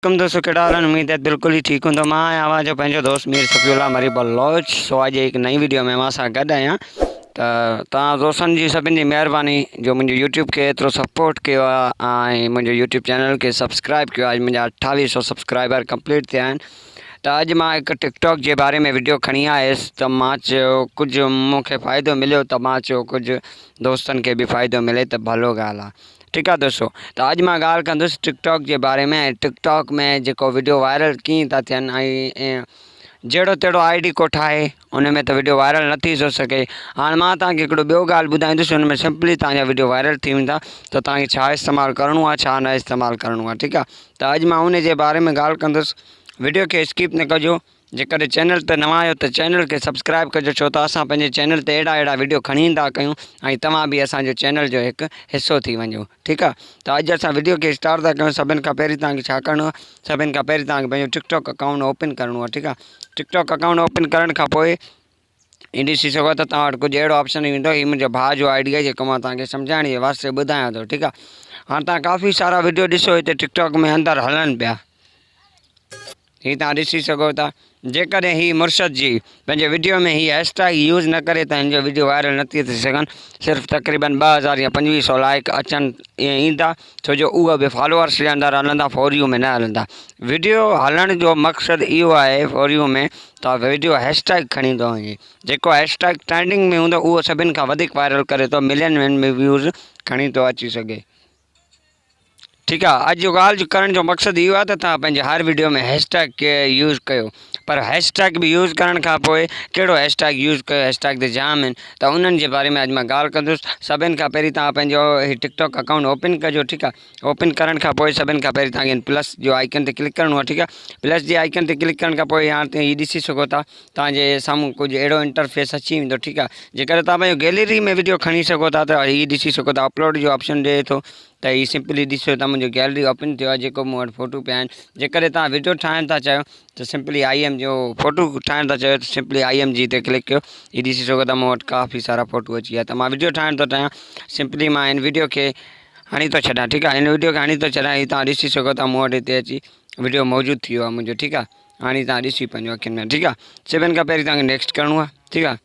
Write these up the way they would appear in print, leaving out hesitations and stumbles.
عليڪم دوستو ڪهڙا حال آهن اميد آهي بلڪل ئي ٺيڪ هوندو مان آهيان اوهان جو پنهنجو دوست مير صفي الله مري بلوچ سو اڄ هڪ نئين ويڊيو ۾ اوهان سان گڏ آهيان ته توهان دوستن جي سڀني جي مهرباني جو منهنجو يوٽيوب کي ايترو سپورٽ ڪيو آهي ۽ منهنجو يوٽيوب چينل کي سبسڪرائب ڪيو آهي اڄ منهنجا اٺاويهه سو سبسڪرائبر ڪمپليٽ ٿيا آهن ته اڄ مان هڪ ٽڪ ٽاڪ جي باري ۾ ويڊيو کڻي آيس ته مان چيو ڪجهه مون کي فائدو مليو ته مان چيو ڪجهه دوستن کي به فائدو ملي ته ڀلو ڳالهه آهي ٺيڪ آ دوستو ته اڄ مان ڳالهه ڪندس ٽڪ ٽاڪ جي باري ۾ ۽ ٽڪ ٽاڪ ۾ جيڪو وڊيو وائرل ڪيئن ٿا ٿين ۽ جهڙو تهڙو I D ڪو ٺاهي ان ۾ ته وڊيو وائرل نه ٿي ٿو سگهي هاڻي مان توهان کي هڪڙو ٻيو ڳالهه ٻڌائيندس ان ۾ سمپلي توهان جا وڊيو وائرل ٿي ويندا ته توهان کي ڇا استعمال ڪرڻو آهي ڇا نه استعمال ڪرڻو آهي ٺيڪ آ ته اڄ مان ان جي باري ۾ ڳالهه ڪندس وڊيو کي اسڪپ نه ڪجو جيڪڏهن چينل تي نوان آهيو ته چينل کي سبسڪرائب ڪجو ڇو ته اسان پنهنجي چينل تي اهڙا اهڙا وڊيو کڻي ايندا ڪيون ۽ توهان به اسان جو چينل جو هڪ حصو ٿي وڃو ٺيڪ آ ته اڄ اسان وڊيو کي اسٽارٽ ٿا ڪيون سڀن کان پهرين توهان کي ڇا ڪرڻو آهي سڀن کان پهرين توهان کي پنهنجو ٽڪ ٽاڪ اڪائونٽ اوپن ڪرڻو آهي ٺيڪ آ ٽڪ ٽاڪ اڪائونٽ اوپن ڪرڻ کان پوء هي ڏسي سگهو ٿا توهان وٽ ڪجهه اهڙو آپشن ايندو هي منهنجو ڀاء جو I D آهي جيڪو مان توهان کي سمجهائڻ جي واسطي ٻڌايان ٿو ٺيڪ آ هاڻ توهان ڪافي سارا وڊيو ڏسو هتي ٽڪ ٽاڪ ۾ اندر هلن پيا هي توهان ڏسي سگهو ٿا جيڪڏهن هي مرشد جي پنهنجي وڊيو ۾ هي هيش ٽيگ يوز نه ڪري ته هن جو وڊيو وائرل نه ٿي سگهن صرف تقريبن 2000 يا 2500 لائڪ اچن ايندا ڇو جو اهي به فالوورس جي اندر هلندا فور يو ۾ نه هلندا وڊيو هلڻ جو مقصد اهو آهي فور يو ۾ ته وڊيو هيش ٽيگ کڻي ٿو وڃي جيڪو هيش ٽيگ ٽرينڊنگ ۾ هوندو اهو سڀن کان وڌيڪ وائرل ڪري ٿو ملين ۾ ويوز کڻي ٿو اچي سگهي ٺيڪ آ اڄ جو ڳالهه ڪرڻ جو مقصد اهو آ ته توهان پنهنجي هر وڊيو ۾ هيش ٽيگ کي يوز ڪيو پر هيش ٽيگ به يوز ڪرڻ کان پوء ڪهڙو هيش ٽيگ يوز ڪيو هيش ٽيگ ته جام آهن ته انهن جي باري ۾ اڄ مان ڳالهه ڪندس سڀن کان پهرين توهان پنهنجو هي ٽڪ ٽاڪ اڪائونٽ اوپن ڪجو ٺيڪ آ اوپن ڪرڻ کان پوء سڀن کان پهرين توهان کي پلس جو آئيڪن تي ڪلڪ ڪرڻو آ ٺيڪ آ پلس جي آئيڪن تي ڪلڪ ڪرڻ کان پوء هاڻ هي ڏسي سگهو ٿا توهان جي سامهون ڪجهه اهڙو انٽرفيس اچي ويندو ٺيڪ آ جيڪڏهن توهان پنهنجو گيلري ۾ وڊيو کڻي سگهو ٿا ته هي ڏسي سگهو ٿا اپلوڊ جو آپشن ڏئي ٿو ته هي سمپلي ڏسو ته منهنجو گيلري اوپن ٿيو آهي جيڪو مون وٽ فوٽو پيا آهن جيڪڏهن توهان وڊيو ٺاهڻ ٿا چاهيو ته سمپلي I M جو فوٽو ٺاهڻ ٿا چاهيو ته سمپلي I M جي تي ڪلڪ ڪيو هي ڏسي سگهو ٿا مون وٽ ڪافي سارا فوٽو اچي ويا ته مان وڊيو ٺاهڻ ٿو چاهيان سمپلي مان هن وڊيو کي هڻي ٿو ڇڏيان ٺيڪ آهي هن وڊيو کي هڻي ٿو ڇڏيان هي توهان ڏسي سگهو ٿا مون وٽ هتي اچي وڊيو موجود ٿي ويو آهي منهنجو ٺيڪ آهي هاڻي توهان ڏسي پنهنجو اکين ۾ ٺيڪ آهي سڀن کان پهرين توهان کي نيڪسٽ ڪرڻو آهي ٺيڪ آهي.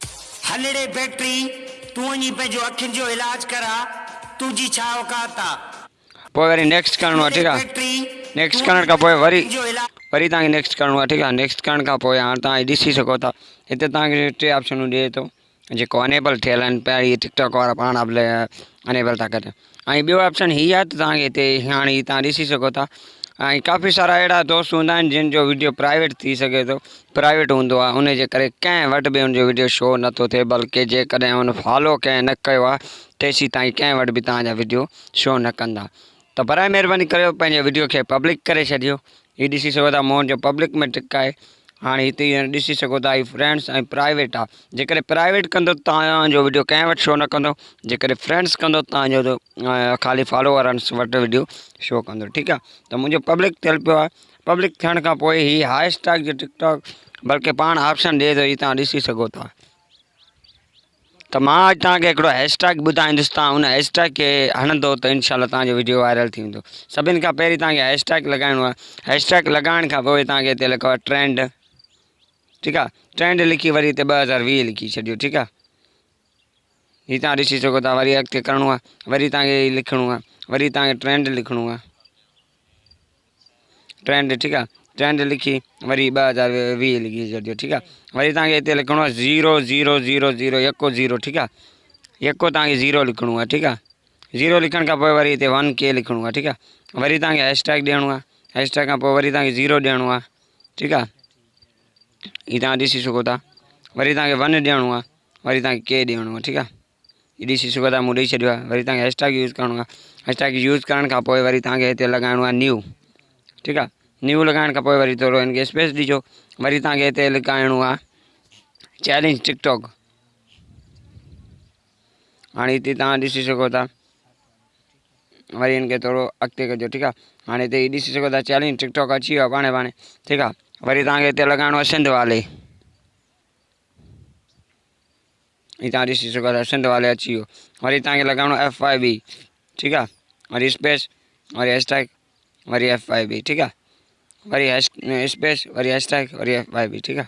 هلڙي بيٽري تون وڃي پنهنجو اکين جو علاج ڪراء تنهنجي ڇا اوقات آ. پوء وري نيڪسٽ ڪرڻو آهي ٺيڪ آهي نيڪسٽ ڪرڻ کان پوء وري وري توهان کي نيڪسٽ ڪرڻو آهي ٺيڪ آهي نيڪسٽ ڪرڻ کان پوء هاڻي توهان ڏسي سگهو ٿا هتي توهان کي ٽي آپشنون ڏئي ٿو جيڪو انيبل ٿيل آهن پهرين ٽڪ ٽاڪ وارا پاڻ انيبل ٿا ڪرن ۽ ٻيو آپشن هي آهي ته توهان کي هتي هاڻي هي توهان ڏسي سگهو ٿا ۽ ڪافي سارا اهڙا دوست هوندا آهن جن جو وڊيو پرائيويٽ ٿي سگهي ٿو پرائيويٽ هوندو آهي ان جي ڪري ڪنهن وٽ به ان جو وڊيو شو نٿو ٿئي بلڪه جيڪڏهن ان فالو ڪنهن نه ڪيو آهي تيسين تائين ڪنهن وٽ به توهان جا وڊيو شو نه ڪندا ته برائي مهرباني ڪريو پنهنجي وڊيو کي پبلڪ ڪري ڇڏيو هي ڏسي سگهو ٿا مون جو پبلڪ ۾ ٽڪ آهي هاڻي هتي ڏسي سگهو ٿا هي فرينڊس ۽ پرائيويٽ آ جيڪڏهن پرائيويٽ ڪندو توهان جو وڊيو ڪنهن وٽ شو نه ڪندو جيڪڏهن فرينڊس ڪندو توهان جو خالي فالوورنس وٽ وڊيو شو ڪندو ٺيڪ آ ته منهنجو پبلڪ ٿيل پيو آ پبلڪ ٿيڻ کان پوء هي هاء اسٽاڪ جو ٽڪ ٽاڪ بلڪه پاڻ آپشن ڏئي ٿو هي توهان ڏسي سگهو ٿا ته مان اڄ توهان کي هڪڙو هيش ٽيگ ٻڌائيندس توهان ان هيش ٽيگ کي هڻندو ته انشاء الله توهان جو وڊيو وائرل ٿي ويندو سڀني کان پهرين توهان کي هيش ٽيگ لڳائڻو آهي هيش ٽيگ لڳائڻ کان پوء توهان کي هتي لکو آهي ٽرينڊ ٺيڪ آهي ٽرينڊ لکي وري هتي 2020 لکي ڇڏيو ٺيڪ آهي هي توهان ڏسي سگهو ٿا وري اڳتي ڪرڻو آهي وري توهان کي لکڻو آهي وري توهان کي ٽرينڊ لکڻو آهي ٽرينڊ ٺيڪ آ ٽرينڊ لکي وري 2020 لکي ڇڏيو ٺيڪ آ وري توهان کي هتي لکڻو آ زيرو زيرو زيرو زيرو يڪو زيرو ٺيڪ آ يڪو توهان کي زيرو لکڻو آ ٺيڪ آ زيرو لکڻ کان پوء وري هتي ون ڪي لکڻو آ ٺيڪ آ وري توهان کي هيش ٽيگ ڏيڻو آ هيش ٽيگ کان پوء وري توهان کي زيرو ڏيڻو آ ٺيڪ آ هي توهان ڏسي سگهو ٿا وري توهان کي ون ڏيڻو آ وري توهان کي ڪي ڏيڻو آ ٺيڪ آ هي ڏسي سگهو ٿا مون ڏئي ڇڏيو آهي وري توهان کي هيش ٽيگ يوز ڪرڻو آهي هيش ٽيگ يوز ڪرڻ کان پوء وري توهان کي هتي لڳائڻو آهي نيو ٺيڪ آهي نيو لڳائڻ کان پوء وري ٿورو هن کي اسپيس ڏجو وري توهان کي هتي لکائڻو آهي چئلينج ٽڪ ٽاڪ هاڻي هتي توهان ڏسي سگهو ٿا وري هن کي ٿورو اڳتي ڪجو ٺيڪ آهي هاڻي هتي ڏسي سگهو ٿا چئلينج ٽڪ ٽاڪ اچي ويو آهي پاڻي پاڻي ٺيڪ آهي وري توهان کي هتي لڳائڻو آهي سنڌ والي هي توهان ڏسي سگهو ٿا سنڌ والي اچي ويو وري توهان کي لڳائڻو ايف I بي ٺيڪ آ وري اسپيس وري هيش ٽيگ وري ايف I بي ٺيڪ آ وري هيش اسپيس وري هيش ٽيگ وري ايف وائي بي ٺيڪ آ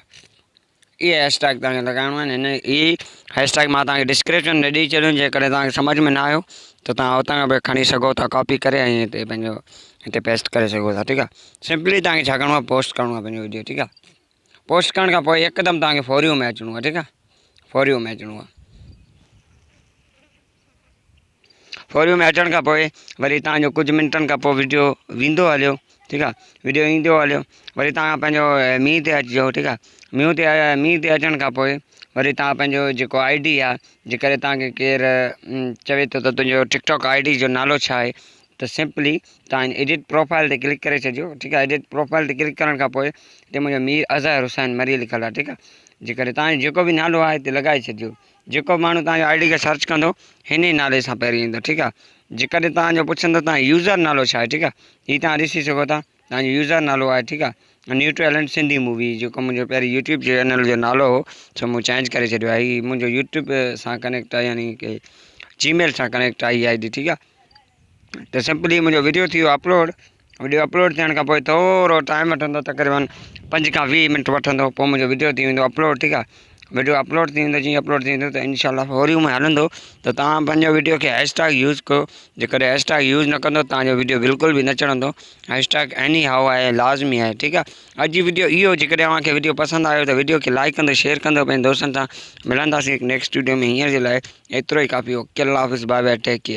اهي هيش ٽيگ توهان کي لڳائڻو آهن هن هي هيش ٽيگ مان توهان کي ڊسڪرپشن ۾ ڏئي ڇڏيو جيڪڏهن توهان کي سمجهه ۾ نه آيو ته توهان اتان کان به کڻي سگهو ٿا ڪاپي ڪري ۽ هتي پنهنجو هتي پيسٽ ڪري سگهو ٿا ٺيڪ آ سمپلي توهان کي ڇا ڪرڻو آهي پوسٽ ڪرڻو آهي پنهنجو ويڊيو ٺيڪ آ پوسٽ ڪرڻ کان پوء هڪدم توهان کي فوريو ۾ اچڻو آهي ٺيڪ آ فوريو ۾ اچڻو آهي فوريو ۾ اچڻ کان پوء وري تان جو ڪجهه منٽن کان پوء وڊيو ويندو هليو ٺيڪ آ وڊيو ايندو هليو وري تان پنهنجو مينهن تي اچجو ٺيڪ آ مينهن تي مينهن تي اچڻ کان پوء وري تان پنهنجو جيڪو I D آ جيڪڏهن تان کي ڪير چوي ٿو ته تنهنجو ٽڪ ٽاڪ I D جو نالو ڇا آهي ته سمپلي تان ايڊٽ پروفائل تي ڪلڪ ڪري ڇڏجو ٺيڪ آ ايڊٽ پروفائل تي ڪلڪ ڪرڻ کان پوء هتي منهنجو مير اظهر حسين مري لکيل آ ٺيڪ آ جيڪڏهن تان جو جيڪو به نالو آهي هتي لڳائي ڇڏجو جيڪو به ماڻهو توهان جو I D کي سرچ ڪندو هن ئي نالي سان پهرين ايندو ٺيڪ آ جيڪڏهن توهان جو پڇندو توهان يوزر نالو ڇا آهي ٺيڪ آ هي توهان ڏسي سگهو ٿا توهان جو يوزر نالو آهي ٺيڪ آ نيو ٽيلنٽ سنڌي مووي جيڪو منهنجو پهرين يوٽيوب چينل جو نالو هو سو مون چينج ڪري ڇڏيو آهي هي منهنجو يوٽيوب سان ڪنيڪٽ آهي يعني ڪي جي ميل سان ڪنيڪٽ آهي هي I D ٺيڪ آ ته سمپلي منهنجو وڊيو ٿي ويو اپلوڊ وڊيو اپلوڊ ٿيڻ کان پوء ٿورو ٽائيم وٺندو تقريبن پنج کان ويهه منٽ وٺندو پوء منهنجو وڊيو ٿي ويندو اپلوڊ ٺيڪ آهي وڊيو اپلوڊ ٿي ويندو جيئن اپلوڊ ٿي ويندو ته انشاء الله فوري ۾ هلندو ته توهان پنهنجو وڊيو کي هيش ٽيگ يوز ڪيو جيڪڏهن هيش ٽيگ يوز نه ڪندو توهان جو وڊيو بلڪل به نه چڙهندو هيش ٽيگ ايني هائو آهي لازمي آهي ٺيڪ آهي اڄ جي وڊيو اهو جيڪڏهن اوهان کي وڊيو پسند آيو ته وڊيو کي لائڪ ڪندو شيئر ڪندو پنهنجي دوستن سان ملنداسين هڪ نيڪسٽ وڊيو ۾ هينئر جي لاء ايترو ئي ڪافي اوڪي الله حافظ باء باء ٽيڪ ڪيئر.